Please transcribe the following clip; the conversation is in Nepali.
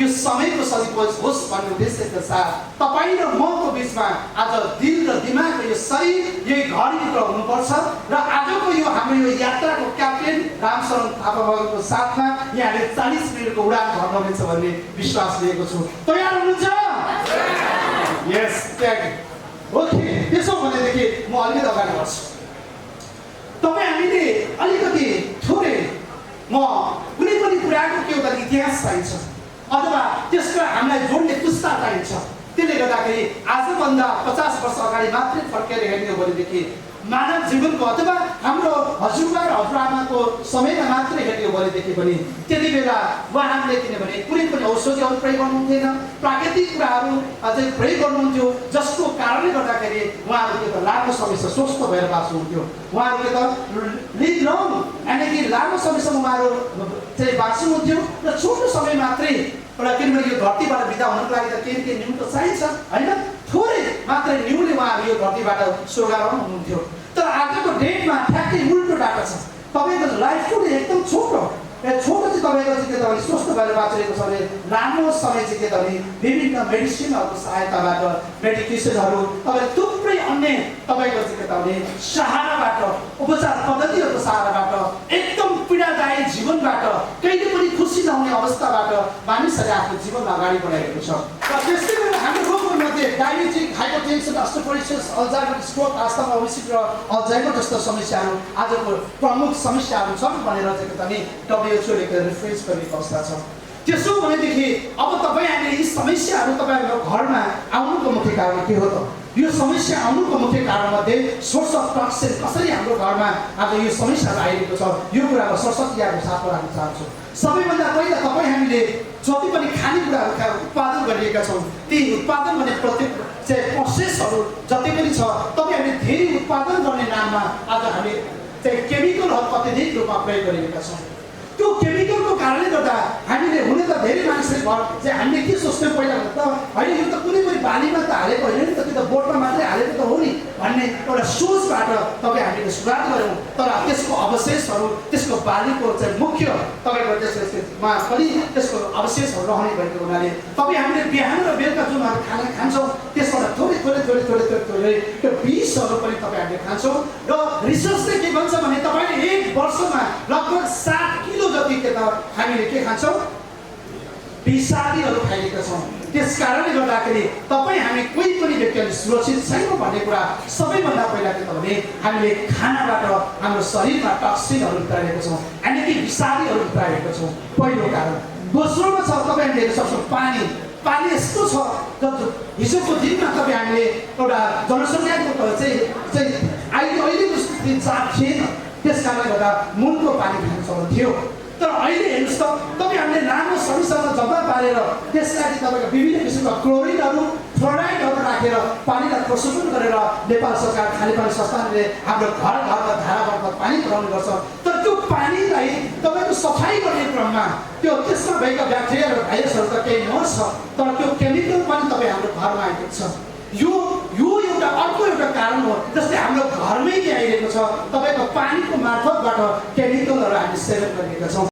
यो समयको सदुपयोग होस् भन्ने उद्देश्यका साथ तपाईँ र मको बिचमा आज दिल र दिमाग र यो शरीर यही घरभित्र हुनुपर्छ र आजको यो हाम्रो यो यात्राको क्याप्टेन रामशरण थापाको साथमा यहाँले 40 मिनेटको उडान भर्नुहुनेछ भन्ने विश्वास लिएको छु। तयार हुनुहुन्छ? यस, ओके। त्यसो भनेदेखि म अलिकति अगाडि बढ्छु। तपाईँ हामीले अलिकति थोरै म कुनै पनि कुराको के एउटा इतिहास चाहिन्छ अथवा त्यसको हामीलाई जोड्ने पुस्ता चाहिन्छ। त्यसले गर्दाखेरि आजभन्दा 50 वर्ष अगाडि मात्रै फर्केर हेर्ने हो भनेदेखि मानव जीवनको अथवा हाम्रो हजुरबा र हजुरआमाको समयमा मात्रै हेर्ने हो भनेदेखि पनि त्यति बेला उहाँहरूले किनभने कुनै पनि औषधिहरू प्रयोग गर्नुहुन्थेन, प्राकृतिक कुराहरू अझै प्रयोग गर्नुहुन्थ्यो, जसको कारणले गर्दाखेरि उहाँहरू त लामो समयसम्म स्वस्थ भएर बाँच्नुहुन्थ्यो। उहाँहरूले त लिभ लङ यानि कि लामो समयसम्म उहाँहरू चाहिँ बाँच्नुहुन्थ्यो र छोटो समय मात्रै एउटा किनभने यो धरतीबाट बिदा हुनको लागि त केही न्यून त चाहिन्छ होइन, थोरै मात्रै न्यूले उहाँहरू यो धरतीबाट स्वर्गारोहण हुनुहुन्थ्यो। तर आजको डेटमा ठ्याक्कै उल्टो डाटा छ। तपाईँको लाइफ टुडे एकदम छोटो छोटो चाहिँ तपाईँको चाहिँ के त भने स्वस्थ भएर बाँचेको छ भने लामो समय चाहिँ के त भने विभिन्न मेडिसिनहरूको सहायताबाट मेडिकेसनहरू तपाईँले थुप्रै अन्य तपाईँको चाहिँ के त भने सहाराबाट उपचार पद्धतिहरूको सहाराबाट एकदम पीडादायी जीवनबाट कहिले पनि खुसी नहुने अवस्थाबाट मानिसहरूले आफ्नो जीवनलाई अगाडि बढाएको छ। र त्यसै गरी हाम्रो रोगहरूमध्ये diabetic, hypertension, osteoporosis, Alzheimer, stroke, asthma, obesity र अल्जाइमर जस्ता समस्याहरू आजको प्रमुख समस्याहरू छन् भनेर चाहिँ के त भने WHO-ले रेफरेन्स गरेको अवस्था छ। त्यसो भनेदेखि अब तपाईँ हामीले यी समस्याहरू तपाईँहरूको घरमा आउनुको मुख्य कारण के हो त? यो समस्या आउनुको मुख्य कारणमध्ये सोर्स अफ टक्सिन कसरी हाम्रो घरमा आज यो समस्याहरू आइरहेको छ यो कुरामा सरसर्तियाको साथमा राख्न चाहन्छु। सबैभन्दा पहिला तपाईँ हामीले जति पनि खानेकुराहरू उत्पादन गरिरहेका छौँ ती उत्पादन भने प्रत्येक चाहिँ प्रोसेसहरू जति पनि छ तपाईँ हामीले धेरै उत्पादन गर्ने नाममा आज हामी चाहिँ केमिकलहरू अत्यधिक रूपमा प्रयोग गरिरहेका छौँ। त्यो केमिकलको कारणले गर्दा हामीले हुन त धेरै मानिसले चाहिँ हामीले के सोच्थ्यौँ पहिला त होइन यो त कुनै पनि बालीमा त हालेको होइन नि त, त्यो त बोटमा मात्रै हालेको त हो नि भन्ने एउटा सोचबाट तपाईँ हामीले सुधार गऱ्यौँ। तर त्यसको अवशेषहरू त्यसको बालीको चाहिँ मुख्य तपाईँको त्यसमा पनि त्यसको अवशेषहरू रहने भएको हुनाले तपाईँ हामीले बिहान र बेलुका जुन हामी खाना खान्छौँ त्यसबाट थोरै त्यो विषहरू पनि तपाईँ हामीले खान्छौँ। र रिसर्चले के भन्छ भने तपाईँले 1 वर्षमा लगभग 7 किलो जति के त हामीले के खान्छौँ विषादीहरू खाइरहेका छौँ। त्यस कारणले गर्दाखेरि तपाईँ हामी कोही पनि व्यक्तिले सुरक्षित छैनौँ भन्ने कुरा सबैभन्दा पहिला के त भने हामीले खानाबाट हाम्रो शरीरमा टक्सिनहरू भित्राइरहेको छौँ यानि कि विषादीहरू भित्राइरहेको छौँ, पहिलो कारण। दोस्रोमा छ तपाईँ हामीले हेर्न सक्छौँ पानी। पानी यस्तो छ हिजोको दिनमा तपाईँ हामीले एउटा जनसङ्ख्याको चाहिँ अहिलेको स्थिति चाप थिएन, त्यस कारणले गर्दा मुनको पानी खानु चलन थियो। तर अहिले हेर्नुहोस् त तपाईँ हामीले लामो समयसम्म जम्मा पारेर त्यसलाई तपाईँको विभिन्न किसिमका क्लोरिनहरू, फ्लोराइडहरू राखेर पानीलाई प्रशोधन गरेर नेपाल सरकार खानेपानी संस्थानले हाम्रो घर घरमा धाराबाट पानी पुर्याउने गर्छ। तर त्यो पानीलाई तपाईँको सफाइ गर्ने क्रममा त्यो त्यसमा भएका ब्याक्टेरिया र भाइरसहरू त केही मर्छ, तर त्यो केमिकल पनि तपाईँ हाम्रो घरमा आइपुग्छ। यो एउटा अर्को एउटा कारण हो। जस्तै हाम्रो घरमै के आइरहेको छ तपाईँको पानीको मार्फतबाट केमिकलहरू हामी सेवन गरिरहेका छौँ।